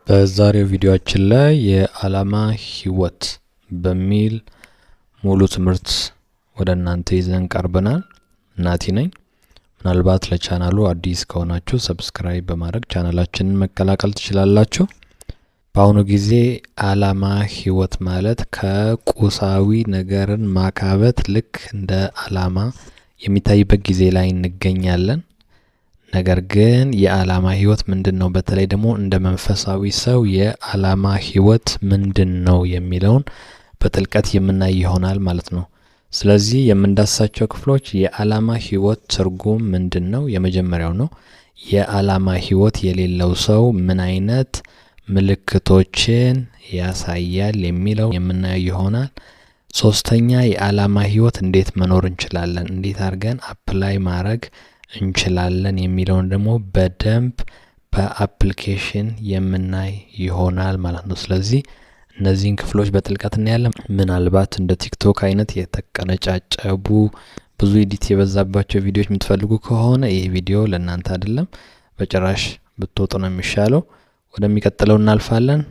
በዛሬው ቪዲዮአችን ላይ የዓላማ ህይወት በሚል ሙሉ ትምህርት ወደ እናንተ ይዘን ቀርበናል። ናቲ ነኝ። ምናልባት ለቻናሉ አዲስ ከሆናችሁ subscribe በማድረግ ቻናላችንን መቀላቀል ትችላላችሁ። በአሁኑ ጊዜ ዓላማ ህይወት ማለት ከቁሳዊ ነገርን ማካበት ልክ እንደ ዓላማ የሚታይበት ጊዜ ላይ እንገኛለን። ነገር ግን የዓላማ ህይወት ምንድን ነው? በተለይ ደግሞ እንደ መንፈሳዊ ሰው የዓላማ ህይወት ምንድን ነው የሚለውን በጥልቀት የምናይ ይሆናል ማለት ነው። ስለዚህ የምንዳስሳቸው ክፍሎች የዓላማ ህይወት ትርጉም ምንድን ነው? የመጀመሪያው ነው። የዓላማ ህይወት የሌለው ሰው ምን አይነት ምልክቶችን ያሳያል የሚለው የምናየው ይሆናል። ሶስተኛ፣ የዓላማ ህይወት እንዴት መኖር እንችላለን፣ እንዴት አድርገን apply ማድረግ እንችላለን የሚለውን ደግሞ በደንብ በ application የምናይ ይሆናል ማለት ነው። ስለዚህ እነዚህን ክፍሎች በጥልቀት እናያለን። ምናልባት እንደ ቲክቶክ አይነት የተቀነጫጨቡ፣ ብዙ edit የበዛባቸው ቪዲዮዎች የምትፈልጉ ከሆነ ይህ ቪዲዮ ለእናንተ አይደለም፣ በጭራሽ ብትወጡ ነው የሚሻለው። ወደሚቀጥለው እናልፋለን።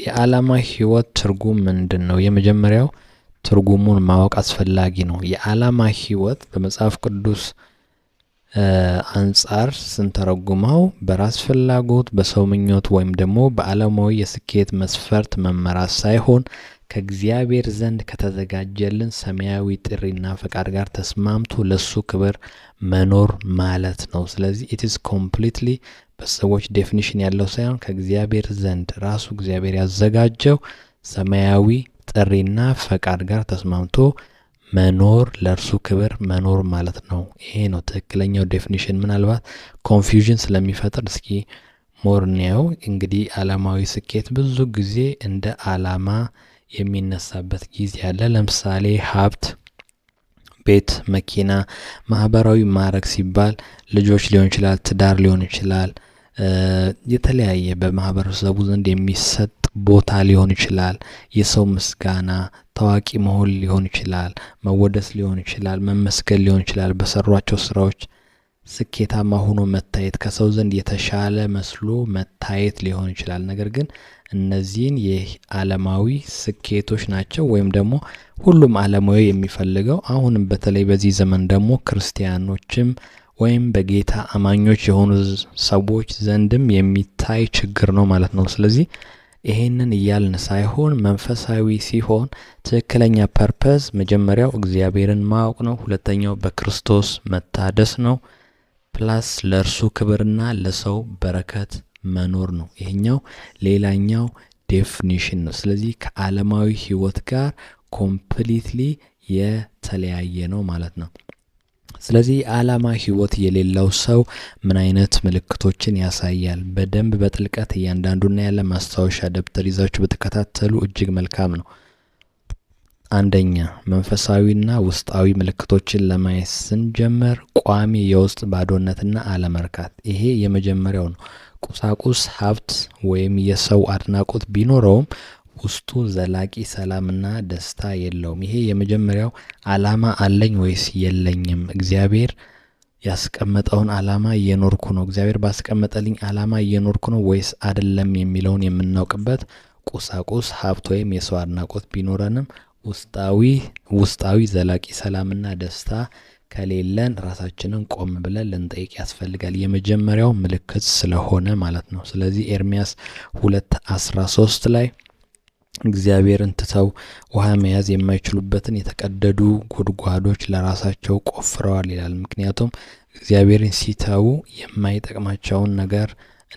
የዓላማ ህይወት ትርጉም ምንድን ነው? የመጀመሪያው ትርጉሙን ማወቅ አስፈላጊ ነው። የዓላማ ህይወት በመጽሐፍ ቅዱስ አንጻር ስንተረጉመው በራስ ፍላጎት፣ በሰው ምኞት ወይም ደግሞ በዓለማዊ የስኬት መስፈርት መመራት ሳይሆን ከእግዚአብሔር ዘንድ ከተዘጋጀልን ሰማያዊ ጥሪና ፈቃድ ጋር ተስማምቶ ለሱ ክብር መኖር ማለት ነው። ስለዚህ it's completely በሰዎች definition ያለው ሳይሆን ከእግዚአብሔር ዘንድ ራሱ እግዚአብሔር ያዘጋጀው ሰማያዊ ጥሪና ፈቃድ ጋር ተስማምቶ መኖር፣ ለእርሱ ክብር መኖር ማለት ነው። ይሄ ነው ትክክለኛው definition። ምናልባት confusion ስለሚፈጥር እስኪ more እንየው። እንግዲህ ዓለማዊ ስኬት ብዙ ጊዜ እንደ ዓላማ የሚነሳበት ጊዜ አለ። ለምሳሌ ሀብት፣ ቤት፣ መኪና፣ ማህበራዊ ማዕረግ ሲባል ልጆች ሊሆን ይችላል፣ ትዳር ሊሆን ይችላል፣ የተለያየ በማህበረሰቡ ዘንድ የሚሰጥ ቦታ ሊሆን ይችላል፣ የሰው ምስጋና፣ ታዋቂ መሆን ሊሆን ይችላል፣ መወደስ ሊሆን ይችላል፣ መመስገን ሊሆን ይችላል፣ በሰሯቸው ስራዎች ስኬታማ ሆኖ መታየት፣ ከሰው ዘንድ የተሻለ መስሎ መታየት ሊሆን ይችላል። ነገር ግን እነዚህን የዓለማዊ ስኬቶች ናቸው ወይም ደግሞ ሁሉም ዓለማዊ የሚፈልገው፣ አሁንም በተለይ በዚህ ዘመን ደግሞ ክርስቲያኖችም ወይም በጌታ አማኞች የሆኑ ሰዎች ዘንድም የሚታይ ችግር ነው ማለት ነው። ስለዚህ ይሄንን እያልን ሳይሆን መንፈሳዊ ሲሆን ትክክለኛ purpose መጀመሪያው እግዚአብሔርን ማወቅ ነው። ሁለተኛው በክርስቶስ መታደስ ነው። Plus ለእርሱ ክብርና ለሰው በረከት መኖር ነው። ይሄኛው ሌላኛው definition ነው። ስለዚህ ከዓለማዊ ህይወት ጋር completely የተለያየ ነው ማለት ነው። ስለዚህ የዓላማ ህይወት የሌለው ሰው ምን አይነት ምልክቶችን ያሳያል? በደንብ በጥልቀት እያንዳንዱና ያለ ማስታወሻ ደብተር ይዛችሁ ብትከታተሉ እጅግ መልካም ነው። አንደኛ፣ መንፈሳዊና ውስጣዊ ምልክቶችን ለማየት ስንጀምር ቋሚ የውስጥ ባዶነትና አለመርካት፣ ይሄ የመጀመሪያው ነው። ቁሳቁስ ሀብት ወይም የሰው አድናቆት ቢኖረውም ውስጡ ዘላቂ ሰላምና ደስታ የለውም። ይሄ የመጀመሪያው፣ ዓላማ አለኝ ወይስ የለኝም? እግዚአብሔር ያስቀመጠውን ዓላማ እየኖርኩ ነው? እግዚአብሔር ባስቀመጠልኝ ዓላማ እየኖርኩ ነው ወይስ አይደለም የሚለውን የምናውቅበት፣ ቁሳቁስ ሀብት ወይም የሰው አድናቆት ቢኖረንም ውስጣዊ ዘላቂ ሰላምና ደስታ ከሌለን ራሳችንን ቆም ብለን ልንጠይቅ ያስፈልጋል። የመጀመሪያው ምልክት ስለሆነ ማለት ነው። ስለዚህ ኤርሚያስ 2:13 ላይ እግዚአብሔርን ትተው ውሃ መያዝ የማይችሉበትን የተቀደዱ ጉድጓዶች ለራሳቸው ቆፍረዋል ይላል። ምክንያቱም እግዚአብሔርን ሲተዉ የማይጠቅማቸውን ነገር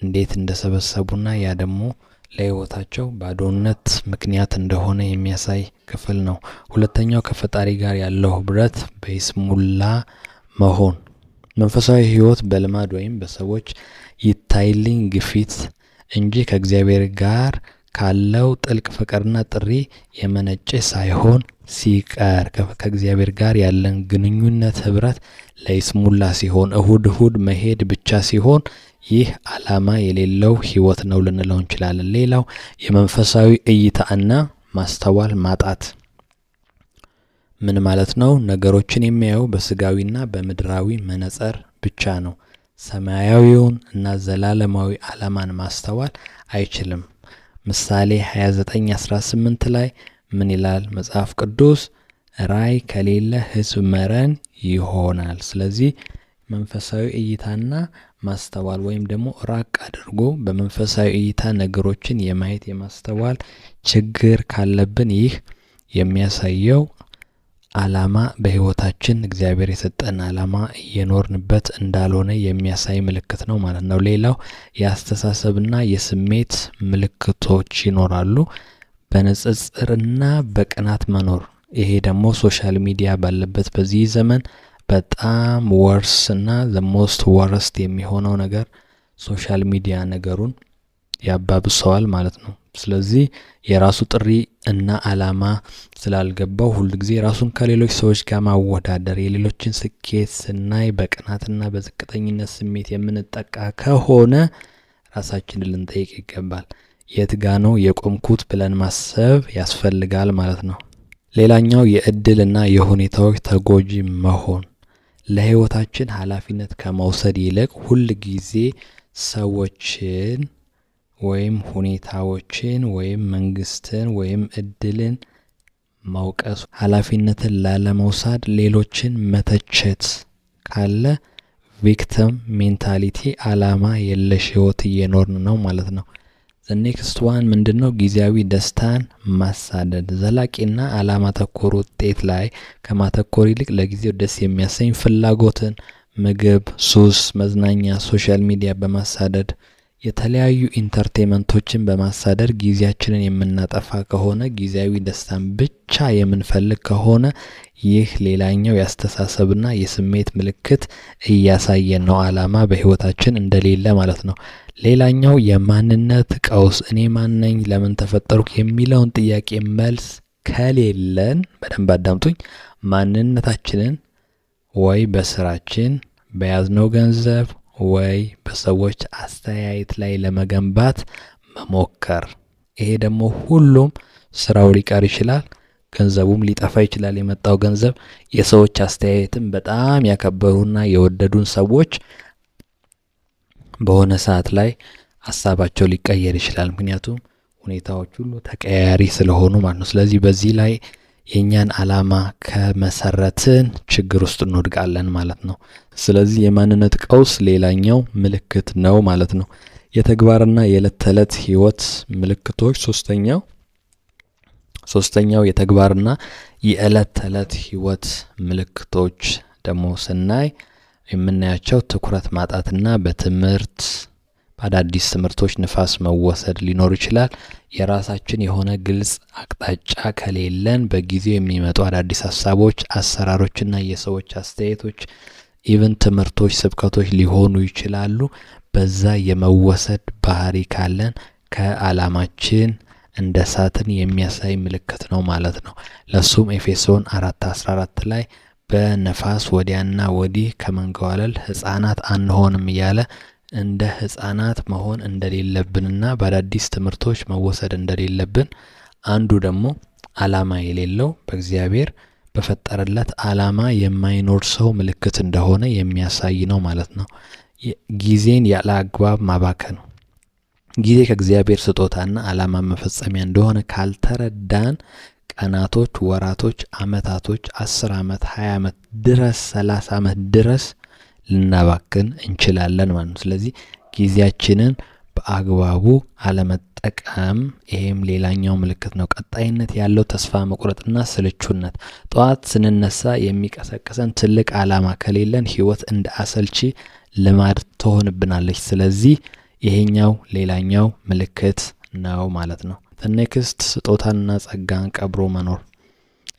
እንዴት እንደሰበሰቡና ያ ደግሞ ለህይወታቸው ባዶነት ምክንያት እንደሆነ የሚያሳይ ክፍል ነው። ሁለተኛው ከፈጣሪ ጋር ያለው ህብረት በይስሙላ መሆን። መንፈሳዊ ህይወት በልማድ ወይም በሰዎች ይታይልኝ ግፊት እንጂ ከእግዚአብሔር ጋር ካለው ጥልቅ ፍቅርና ጥሪ የመነጨ ሳይሆን ሲቀር፣ ከእግዚአብሔር ጋር ያለን ግንኙነት ህብረት ለይስሙላ ሲሆን፣ እሁድ እሁድ መሄድ ብቻ ሲሆን ይህ ዓላማ የሌለው ህይወት ነው ልንለው እንችላለን። ሌላው የመንፈሳዊ እይታና ማስተዋል ማጣት ምን ማለት ነው? ነገሮችን የሚያየው በስጋዊና በምድራዊ መነጽር ብቻ ነው። ሰማያዊውን እና ዘላለማዊ ዓላማን ማስተዋል አይችልም። ምሳሌ 29:18 ላይ ምን ይላል መጽሐፍ ቅዱስ? ራእይ ከሌለ ሕዝብ መረን ይሆናል። ስለዚህ መንፈሳዊ እይታና ማስተዋል ወይም ደግሞ ራቅ አድርጎ በመንፈሳዊ እይታ ነገሮችን የማየት የማስተዋል ችግር ካለብን ይህ የሚያሳየው ዓላማ በህይወታችን እግዚአብሔር የሰጠን ዓላማ እየኖርንበት እንዳልሆነ የሚያሳይ ምልክት ነው ማለት ነው። ሌላው የአስተሳሰብና የስሜት ምልክቶች ይኖራሉ። በንጽጽርና በቅናት መኖር፣ ይሄ ደግሞ social media ባለበት በዚህ ዘመን በጣም worse እና the most worst የሚሆነው ነገር social media ነገሩን ያባብሰዋል ማለት ነው። ስለዚህ የራሱ ጥሪ እና ዓላማ ስላልገባው ሁል ጊዜ ራሱን ከሌሎች ሰዎች ጋር ማወዳደር፣ የሌሎችን ስኬት ስናይ በቅናትና በዝቅተኝነት ስሜት የምንጠቃ ከሆነ ራሳችንን ልንጠይቅ ይገባል። የት ጋ ነው የቆምኩት ብለን ማሰብ ያስፈልጋል ማለት ነው። ሌላኛው የእድልና የሁኔታዎች ተጎጂ መሆን፣ ለህይወታችን ኃላፊነት ከመውሰድ ይልቅ ሁል ጊዜ ሰዎችን ወይም ሁኔታዎችን ወይም መንግስትን ወይም እድልን መውቀስ፣ ኃላፊነትን ላለመውሰድ ሌሎችን መተቸት ካለ victim mentality፣ አላማ የለሽ ህይወት እየኖርን ነው ማለት ነው። The next one ምንድን ነው? ጊዜያዊ ደስታን ማሳደድ። ዘላቂና አላማ ተኮር ውጤት ላይ ከማተኮር ይልቅ ለጊዜው ደስ የሚያሰኝ ፍላጎትን፣ ምግብ፣ ሱስ፣ መዝናኛ፣ social media በማሳደድ፣ የተለያዩ entertainment ኦችን በማሳደድ ጊዜያችንን የምናጠፋ ከሆነ፣ ጊዜያዊ ደስታን ብቻ የምንፈልግ ከሆነ ይህ ሌላኛው የአስተሳሰብና የስሜት ምልክት እያሳየን ነው፣ አላማ በህይወታችን እንደሌለ ማለት ነው። ሌላኛው የማንነት ቀውስ፣ እኔ ማነኝ፣ ለምን ተፈጠርኩ የሚለውን ጥያቄ መልስ ከሌለን፣ በደንብ አዳምጡኝ፣ ማንነታችንን ወይ በስራችን፣ በያዝነው ገንዘብ ወይ በሰዎች አስተያየት ላይ ለመገንባት መሞከር። ይሄ ደግሞ ሁሉም ስራው ሊቀር ይችላል፣ ገንዘቡም ሊጠፋ ይችላል። የመጣው ገንዘብ፣ የሰዎች አስተያየትም፣ በጣም ያከበሩና የወደዱን ሰዎች በሆነ ሰዓት ላይ ሀሳባቸው ሊቀየር ይችላል። ምክንያቱም ሁኔታዎች ሁሉ ተቀያያሪ ስለሆኑ ማለት ነው። ስለዚህ በዚህ ላይ የእኛን ዓላማ ከመሰረትን ችግር ውስጥ እንወድቃለን ማለት ነው። ስለዚህ የማንነት ቀውስ ሌላኛው ምልክት ነው ማለት ነው። የተግባርና የዕለት ተዕለት ህይወት ምልክቶች፣ ሶስተኛው የተግባርና የዕለት ተዕለት ህይወት ምልክቶች ደግሞ ስናይ የምናያቸው ትኩረት ማጣትና በትምህርት፣ በአዳዲስ ትምህርቶች ንፋስ መወሰድ ሊኖር ይችላል። የራሳችን የሆነ ግልጽ አቅጣጫ ከሌለን በጊዜው የሚመጡ አዳዲስ ሀሳቦች፣ አሰራሮችና የሰዎች አስተያየቶች፣ even ትምህርቶች፣ ስብከቶች ሊሆኑ ይችላሉ። በዛ የመወሰድ ባህሪ ካለን ከአላማችን እንደ ሳትን የሚያሳይ ምልክት ነው ማለት ነው። ለሱም ኤፌሶን 4:14 ላይ በነፋስ ወዲያና ወዲህ ከመንገዋለል ህጻናት አንሆንም እያለ እንደ ህጻናት መሆን እንደሌለብንና በአዳዲስ ትምህርቶች መወሰድ እንደሌለብን፣ አንዱ ደግሞ አላማ የሌለው፣ በእግዚአብሔር በፈጠረለት አላማ የማይኖር ሰው ምልክት እንደሆነ የሚያሳይ ነው ማለት ነው። ጊዜን ያለ አግባብ ማባከን፣ ጊዜ ከእግዚአብሔር ስጦታና አላማ መፈጸሚያ እንደሆነ ካልተረዳን ቀናቶች፣ ወራቶች፣ አመታቶች፣ 10 አመት፣ 20 አመት ድረስ፣ 30 አመት ድረስ ልናባክን እንችላለን ማለት ነው። ስለዚህ ጊዜያችንን በአግባቡ አለመጠቀም ይሄም ሌላኛው ምልክት ነው። ቀጣይነት ያለው ተስፋ መቁረጥና ስልቹነት። ጠዋት ስንነሳ የሚቀሰቅሰን ትልቅ ዓላማ ከሌለን ህይወት እንደ አሰልቺ ልማድ ትሆንብናለች። ስለዚህ ይሄኛው ሌላኛው ምልክት ነው ማለት ነው። Next ስጦታንና ጸጋን ቀብሮ መኖር።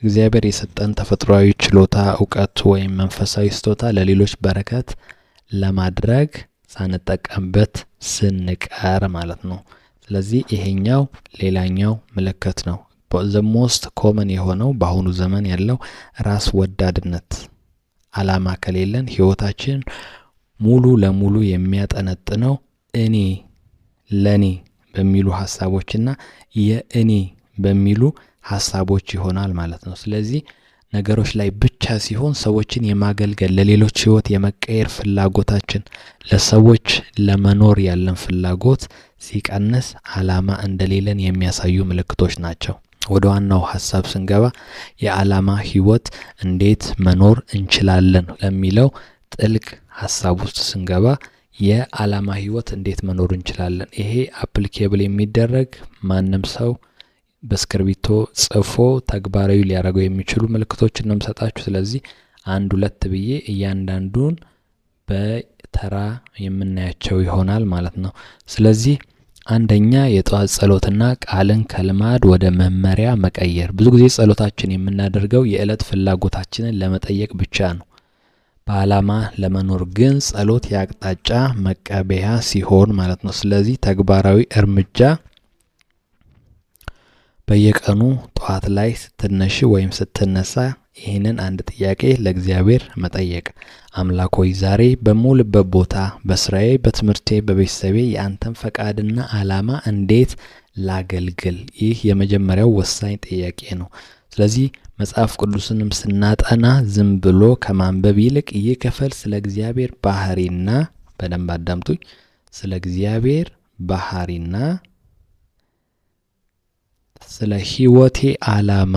እግዚአብሔር የሰጠን ተፈጥሯዊ ችሎታ፣ እውቀት ወይም መንፈሳዊ ስጦታ ለሌሎች በረከት ለማድረግ ሳንጠቀምበት ስንቀር ማለት ነው። ስለዚህ ይሄኛው ሌላኛው ምልክት ነው። The most common የሆነው በአሁኑ ዘመን ያለው ራስ ወዳድነት። አላማ ከሌለን ህይወታችን ሙሉ ለሙሉ የሚያጠነጥነው እኔ፣ ለኔ በሚሉ ሀሳቦችና የእኔ በሚሉ ሀሳቦች ይሆናል ማለት ነው። ስለዚህ ነገሮች ላይ ብቻ ሲሆን ሰዎችን የማገልገል፣ ለሌሎች ህይወት የመቀየር ፍላጎታችን፣ ለሰዎች ለመኖር ያለን ፍላጎት ሲቀንስ ዓላማ እንደሌለን የሚያሳዩ ምልክቶች ናቸው። ወደ ዋናው ሀሳብ ስንገባ የዓላማ ህይወት እንዴት መኖር እንችላለን ለሚለው ጥልቅ ሀሳብ ውስጥ ስንገባ የዓላማ ህይወት እንዴት መኖር እንችላለን? ይሄ applicable የሚደረግ ማንም ሰው በእስክርቢቶ ጽፎ ተግባራዊ ሊያደርገው የሚችሉ ምልክቶችን ነው የምሰጣችሁ። ስለዚህ አንድ ሁለት ብዬ እያንዳንዱን በተራ የምናያቸው ይሆናል ማለት ነው። ስለዚህ አንደኛ የጠዋት ጸሎትና ቃልን ከልማድ ወደ መመሪያ መቀየር። ብዙ ጊዜ ጸሎታችን የምናደርገው የዕለት ፍላጎታችንን ለመጠየቅ ብቻ ነው። በዓላማ ለመኖር ግን ጸሎት የአቅጣጫ መቀበያ ሲሆን ማለት ነው። ስለዚህ ተግባራዊ እርምጃ በየቀኑ ጠዋት ላይ ስትነሺ ወይም ስትነሳ ይህንን አንድ ጥያቄ ለእግዚአብሔር መጠየቅ። አምላክ ሆይ ዛሬ በምውልበት ቦታ፣ በስራዬ፣ በትምህርቴ፣ በቤተሰቤ የአንተን ፈቃድና ዓላማ እንዴት ላገልግል? ይህ የመጀመሪያው ወሳኝ ጥያቄ ነው። ስለዚህ መጽሐፍ ቅዱስንም ስናጠና ዝም ብሎ ከማንበብ ይልቅ ይህ ክፍል ስለ እግዚአብሔር ባህሪና፣ በደንብ አዳምጡኝ፣ ስለ እግዚአብሔር ባህሪና ስለ ህይወቴ ዓላማ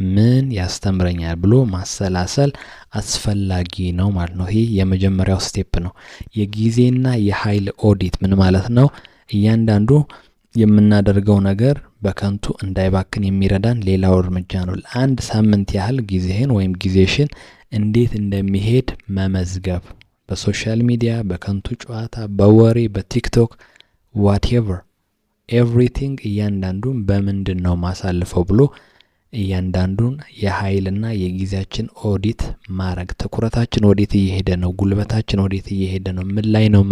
ምን ያስተምረኛል ብሎ ማሰላሰል አስፈላጊ ነው ማለት ነው። ይህ የመጀመሪያው step ነው። የጊዜና የኃይል ኦዲት ምን ማለት ነው? እያንዳንዱ የምናደርገው ነገር በከንቱ እንዳይባክን የሚረዳን ሌላው እርምጃ ነው። ለአንድ ሳምንት ያህል ጊዜህን ወይም ጊዜሽን እንዴት እንደሚሄድ መመዝገብ። በ social media፣ በከንቱ ጨዋታ፣ በወሬ፣ በቲክቶክ፣ whatever everything፣ እያንዳንዱን በምንድን ነው ማሳልፈው ብሎ እያንዳንዱን የኃይልና የጊዜያችን ኦዲት ማድረግ። ትኩረታችን ወዴት እየሄደ ነው? ጉልበታችን ወዴት እየሄደ ነው? ምን ላይ ነው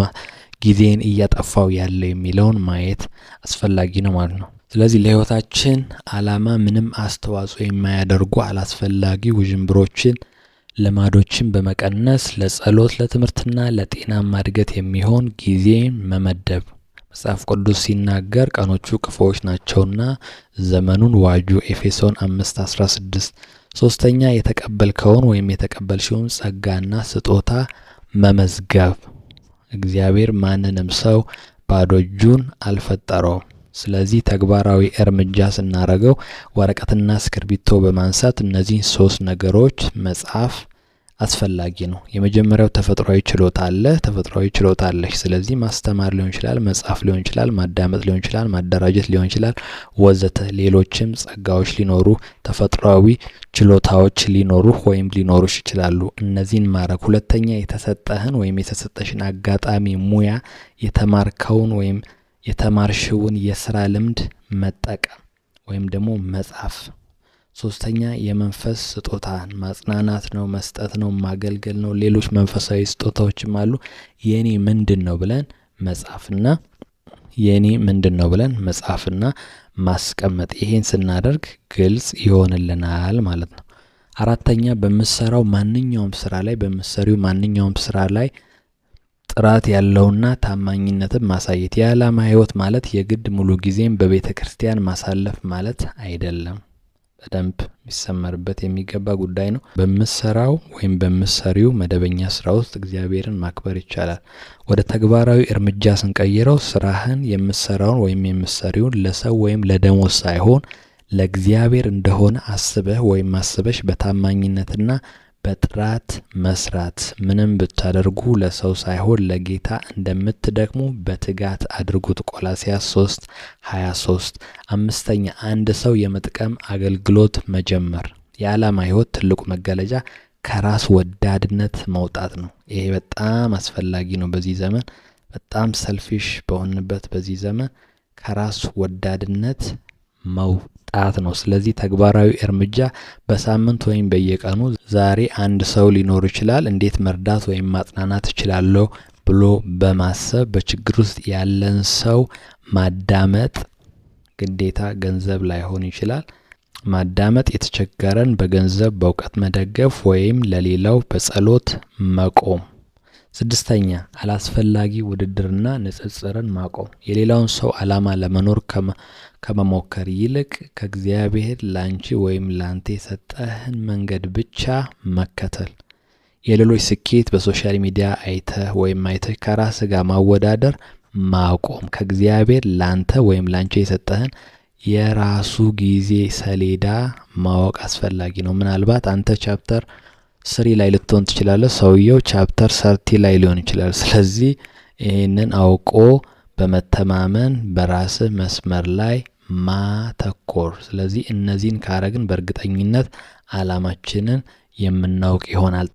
ጊዜን እያጠፋው ያለው የሚለውን ማየት አስፈላጊ ነው ማለት ነው። ስለዚህ ለህይወታችን ዓላማ ምንም አስተዋጽኦ የማያደርጉ አላስፈላጊ ውዥንብሮችን፣ ልማዶችን በመቀነስ ለጸሎት፣ ለትምህርትና ለጤናማ እድገት የሚሆን ጊዜ መመደብ። መጽሐፍ ቅዱስ ሲናገር ቀኖቹ ክፉዎች ናቸውና ዘመኑን ዋጁ፣ ኤፌሶን 5:16። ሶስተኛ የተቀበልከውን ወይም የተቀበልሽውን ጸጋና ስጦታ መመዝገብ። እግዚአብሔር ማንንም ሰው ባዶ እጁን አልፈጠረውም። ስለዚህ ተግባራዊ እርምጃ ስናረገው ወረቀትና እስክርቢቶ በማንሳት እነዚህን ሶስት ነገሮች መጻፍ አስፈላጊ ነው። የመጀመሪያው ተፈጥሯዊ ችሎታ አለ፣ ተፈጥሯዊ ችሎታ አለሽ። ስለዚህ ማስተማር ሊሆን ይችላል፣ መጻፍ ሊሆን ይችላል፣ ማዳመጥ ሊሆን ይችላል፣ ማደራጀት ሊሆን ይችላል፣ ወዘተ። ሌሎችም ጸጋዎች ሊኖሩ፣ ተፈጥሯዊ ችሎታዎች ሊኖሩ ወይም ሊኖሩሽ ይችላሉ። እነዚህን ማድረግ። ሁለተኛ የተሰጠህን ወይም የተሰጠሽን አጋጣሚ፣ ሙያ፣ የተማርከውን ወይም የተማርሽውን የስራ ልምድ መጠቀም ወይም ደግሞ መጻፍ። ሶስተኛ የመንፈስ ስጦታን ማጽናናት ነው፣ መስጠት ነው፣ ማገልገል ነው። ሌሎች መንፈሳዊ ስጦታዎችም አሉ። የኔ ምንድን ነው ብለን መጻፍና የኔ ምንድን ነው ብለን መጻፍና ማስቀመጥ። ይሄን ስናደርግ ግልጽ ይሆንልናል ማለት ነው። አራተኛ በምሰራው ማንኛውም ስራ ላይ፣ በምሰሪው ማንኛውም ስራ ላይ ጥራት ያለውና ታማኝነትን ማሳየት። የዓላማ ህይወት ማለት የግድ ሙሉ ጊዜም በቤተ ክርስቲያን ማሳለፍ ማለት አይደለም። በደንብ የሚሰመርበት የሚገባ ጉዳይ ነው። በምሰራው ወይም በምሰሪው መደበኛ ስራ ውስጥ እግዚአብሔርን ማክበር ይቻላል። ወደ ተግባራዊ እርምጃ ስንቀይረው ስራህን፣ የምሰራውን ወይም የምሰሪውን ለሰው ወይም ለደሞዝ ሳይሆን ለእግዚአብሔር እንደሆነ አስበህ ወይም አስበሽ በታማኝነትና በጥራት መስራት። ምንም ብታደርጉ ለሰው ሳይሆን ለጌታ እንደምትደክሙ በትጋት አድርጉት። ቆላስያስ 3:23። አምስተኛ አንድ ሰው የመጥቀም አገልግሎት መጀመር። የዓላማ ህይወት ትልቁ መገለጫ ከራስ ወዳድነት መውጣት ነው። ይሄ በጣም አስፈላጊ ነው። በዚህ ዘመን በጣም selfish በሆንበት በዚህ ዘመን ከራስ ወዳድነት መውጣት ነው። ስለዚህ ተግባራዊ እርምጃ በሳምንት ወይም በየቀኑ ዛሬ አንድ ሰው ሊኖር ይችላል፣ እንዴት መርዳት ወይም ማጽናናት እችላለሁ ብሎ በማሰብ በችግር ውስጥ ያለን ሰው ማዳመጥ፣ ግዴታ ገንዘብ ላይሆን ይችላል። ማዳመጥ፣ የተቸገረን በገንዘብ በእውቀት መደገፍ ወይም ለሌላው በጸሎት መቆም። ስድስተኛ አላስፈላጊ ውድድርና ንጽጽርን ማቆም። የሌላውን ሰው ዓላማ ለመኖር ከመሞከር ይልቅ ከእግዚአብሔር ላንቺ ወይም ላንተ የሰጠህን መንገድ ብቻ መከተል። የሌሎች ስኬት በ social media አይተህ ወይም አይተህ ከራስህ ጋር ማወዳደር ማቆም፣ ከእግዚአብሔር ላንተ ወይም ላንቺ የሰጠህን የራሱ ጊዜ ሰሌዳ ማወቅ አስፈላጊ ነው። ምናልባት አንተ chapter 3 ላይ ልትሆን ትችላለህ፣ ሰውየው chapter 30 ላይ ሊሆን ይችላል። ስለዚህ ይህንን አውቆ በመተማመን በራስህ መስመር ላይ ማተኮር። ስለዚህ እነዚህን ካረግን በእርግጠኝነት አላማችንን የምናውቅ ይሆናል።